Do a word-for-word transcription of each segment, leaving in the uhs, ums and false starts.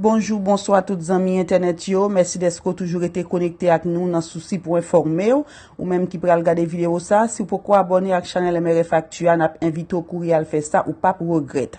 Bonjou, bonswa tout zanmi entènèt yo. Mèsi dèske w toujou rete konekte ak nou nan sousi pou enfòme w. Ou menm ki pral gade videyo sa, si w poko abòne ak chanèl M R F Actu a, n ap envite w kouri al fè sa, ou p ap regrèt.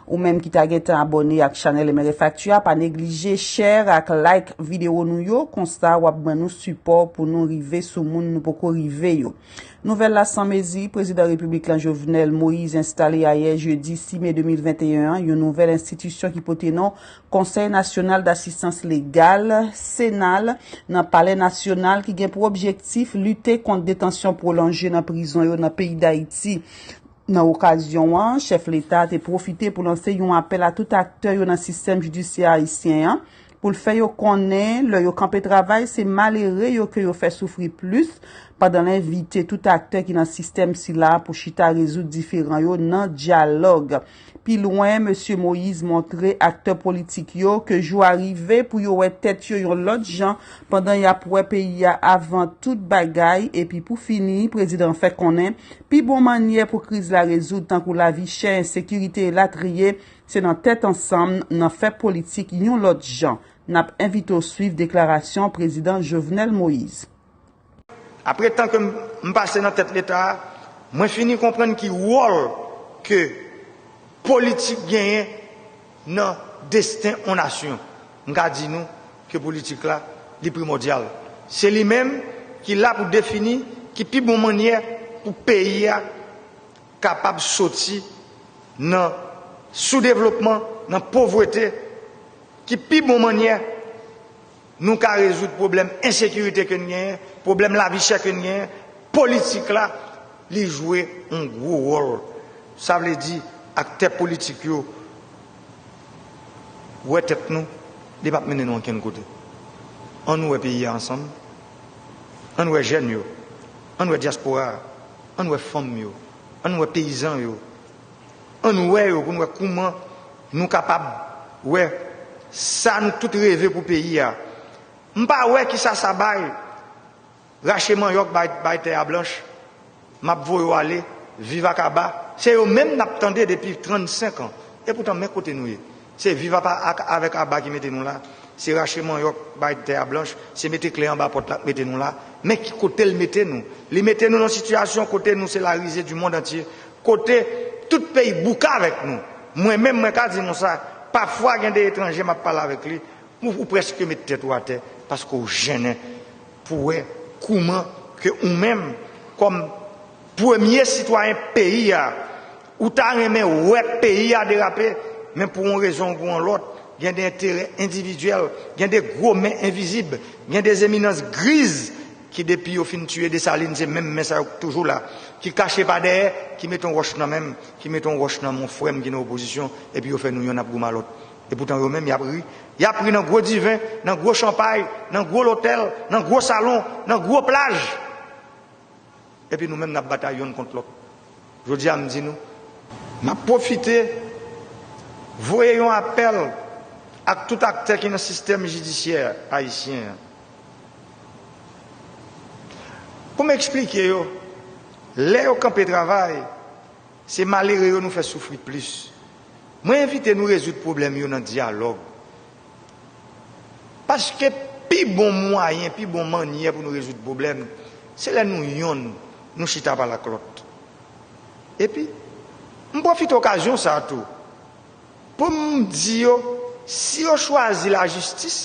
Ou menm ki ta gentan abòne ak chanèl M R F Actu a, pa neglije share ak like videyo nou yo, konsa w ap ban nou sipò pou nou rive sou moun nou poko rive yo. Nouvèl la san mezi, Prezidan Repiblik la Jovenel Moïse enstale ayè jedi sis me de mil venteyen an yon nouvèl enstitisyon ki pote non Konsèy Nasyonal Dasistans Legal, senal, nan Palè Nasyonal ki gen pou objektif lite kont detansyon pwolonje nan prizon yo nan peyi Dayiti. Nan okazyon an, chèf leta te pwofite pou lanse yon apèl a tout aktè yo nan sistèm jidisyè ayisyen an, pou l fè yo konnen lè yo kanpe travay, se malere yo ke yo fè soufri plis, pandan l envite tout aktè ki nan sistèm sila pou chita rezoud diferan yo nan dyalòg. Pi lwen, mesye Moïse montre aktè politik yo ke jou a rive pou yo wè tèt yo yon lòt jan pandan y ap wè peyi a avan tout bagay, epi pou fini, prezidan an fè konnen pi bon mannyè pou kriz la rezoud, tankou lavi chè, ensekirite elatriye, se nan tèt ansanm, nan fè politik yon lòt jan. N ap envite w swiv deklarasyon prezidan Jovenel Moïse. Apre tan ke m, m pase nan tèt Leta a, mwen fini konprann ki wòl ke politik genyen nan desten yon nasyon. M ka di nou ke politik la, li primòdyal. Se li menm ki la pou defini ki pi bon mannyè pou peyi a kapab soti nan soudevlopman, nan povrete, ki pi bon mannyè nou ka rezoud pwoblèm ensekirite ke n genyen, pwoblèm lavi chè ke n genyen, politik la, li jwe yon gwo wòl. Sa vle di, aktè politik yo wè tèt nou, li p ap mennen nou ankenn kote. Ann wè peyi a ansanm, ann wè jèn yo, ann wè dyaspora a, ann wè fanm yo, ann wè peyizan yo, ann wè yo pou n wè kouman nou kapab wè sa nou tout reve pou peyi a. M pa wè kisa sa bay. Rache manyòk, bay, bay tè a blanch. M ap voye w ale. Viv ak aba. Se yo menm n ap tande depi trannsenk an. Epoutan, men kote nou ye. Se viv aba ak, avèk aba ki mete nou la. Se rache manyòk, bay tè a blanch. Se mete kle anba pòt la k mete nou la. Men ki kote l mete nou. Li mete nou nan sitiyasyon kote nou se la risée du monde entier. Kote tout peyi bouke avèk nou. Mwen menm, mwen ka di nou sa. Pafwa gen de etranje m ap pale avèk li. Ou, ou prèske met tèt ou atè paske w jennen pou wè kouman ke ou menm, kòm premye sitwayen peyi a, ou ta renmen wè peyi a derape, men pou yon rezon ou pou yon lòt, gen de enterè endividyèl, gen de gwo men envizib, gen de eminans griz ki depi yo fin tiye Desalin, se menm men sa yo k toujou la, ki kache pa dèyè, ki mete yon wòch nan men m, ki mete yon wòch nan men yon frè m ki nan opozisyon, epi yo fè nou yonn ap goumen a lòt. Epoutan yo menm, y ap ri. Y ap ri nan gwo diven, nan gwo chanpay, nan gwo lotèl, nan gwo salon, nan gwo plaj. Epi nou menm, n ap batay yonn kont lòt. Jodi a, m di nou, m ap pwofite voye yon apèl ak tout aktè ki nan sistèm jidisyè ayisyen an. Pou m eksplike yo, lè yo kanpe travay, se malere yo nou fè soufri plis. Mwen envite nou rezoud pwoblèm yo nan dyalòg. Paske pi bon mwayen, pi bon mannyè pou nou rezoud pwoblèm, se lè nou yonn, nou chita pale ak lòt. Epi, m pwofite okazyon sa a tou pou m di yo, si yo chwazi lajistis,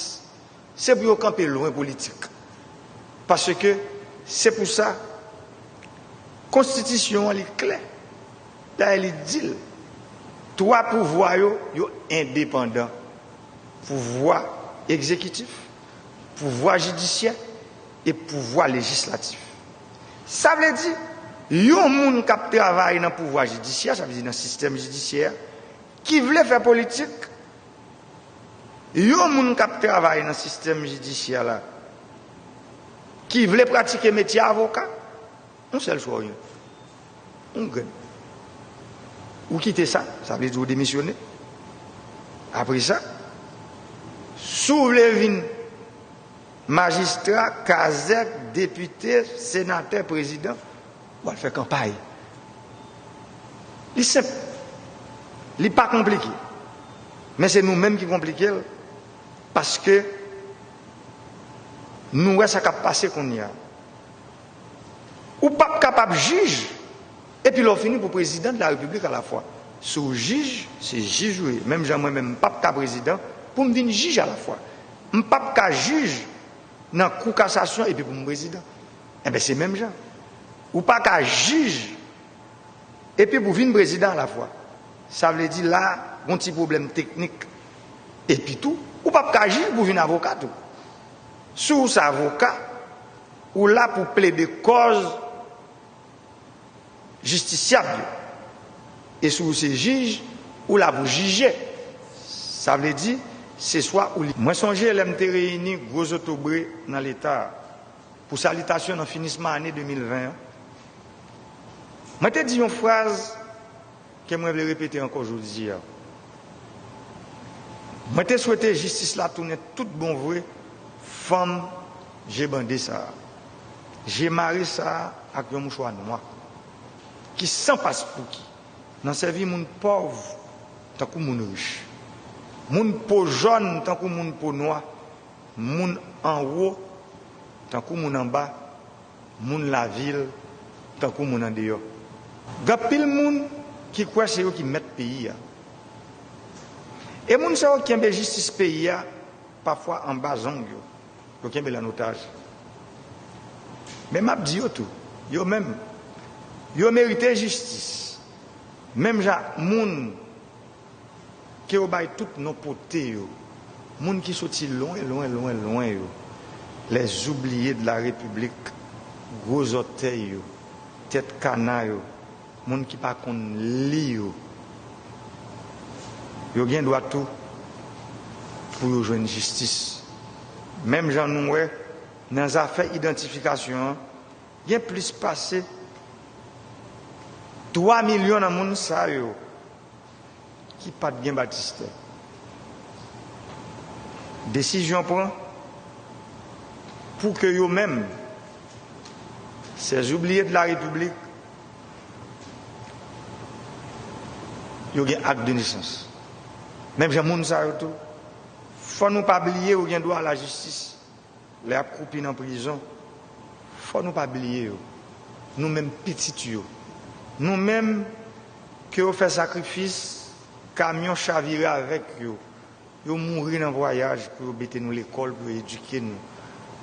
se pou yo kanpe lwen politik. Paske se pou sa, konstitisyon an li klè. Dayè li di l, twa pouvwa yo, yo endepandan. Pouvwa egzekitif, pouvwa jidisyè e pouvwa lejislatif. Sa vle di, yon moun k ap travay nan pouvwa jidisyè, sa vle di nan sistèm jidisyè a, ki vle fè politik, yon moun k ap travay nan sistèm jidisyè la, ki vle pratike metye avoka, yon sèl chwa w gen. Yon grenn. Ou kite sa, sa vle di ou demisyone. Apre sa, si w vle vin majistra, kazèk, depite, senatè, prezidan, w al fè kanpay. Li senp. Li pa konplike. Men se nou menm ki konplike l. Paske nou wè sa k ap pase kounye a. Ou p ap kapab jij, epi lè w fini pou prezidan de la repiblik alafwa. Si w jij, se jij ou ye. Menm jan mwen menm, m p ap ka prezidan pou m vin jij alafwa. M p ap ka jij nan kou kasasyon epi pou m prezidan. Enben, se menm jan. Ou pa ka jij epi pou vin prezidan alafwa. Sa vle di la, gon ti pwoblèm teknik. Epi tou, ou p ap ka jij pou vin avoka tou. Si w se avoka, ou la pou plede kòz jistisyab yo. E si w se jij, ou la pou jije. Sa vle di, se swa ou li. Mwen sonje lè m te reyini gwo zotobre nan Leta a pou salitasyon nan finisman ane de mil ven an, mwen te di yon fraz ke mwen vle repete ankò jodi a. Mwen te swete jistis la tounen tout bon vre fanm je bande sa a, je mare sa a ak yon mouchwa nwa, ki san paspouki, nan sèvi moun pòv tankou moun rich, moun po jòn tankou moun po nwa, moun anwo tankou moun anba, moun lavil tankou moun andeyò. Gen anpil moun ki kwè se yo ki mèt peyi a. E moun sa yo kenbe jistis peyi a pafwa anba zong yo. Yo kenbe l an otaj. Men m ap di yo tou, yo menm, yo merite jistis. Menm jan ak moun ke yo bay tout non pote yo, moun ki soti lwen, lwen, lwen, lwen yo, les oubliés de la République, gwo zòtèy yo, tèt kana yo, moun ki pa konn li yo, yo gen dwa tou pou yo jwenn jistis. Menm jan nou wè nan zafè idantifikasyon an, gen plis pase twa milyon nan moun sa yo ki pa t gen batistè. Desizyon pran pou ke yo menm, ces oubliés de la République, yo gen ak de nesans. Menm jan moun sa yo tou, fò nou pa bliye yo gen dwa a lajistis. Lè y ap koupi nan prizon, fò nou pa bliye yo. Nou menm pitit yo. Nou menm ke yo fè sakrifis, kamyon chavire avèk yo. Yo mouri nan vwayaj pou yo mete nou lekòl, pou yo edike nou.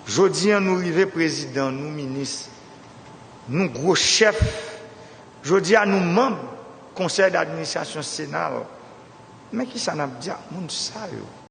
Jodi a, nou rive prezidan, nou minis, nou gwo chèf. Jodi a, nou manm konsèy d'administrasyon Sena. Men kisa n ap di ak moun sa yo?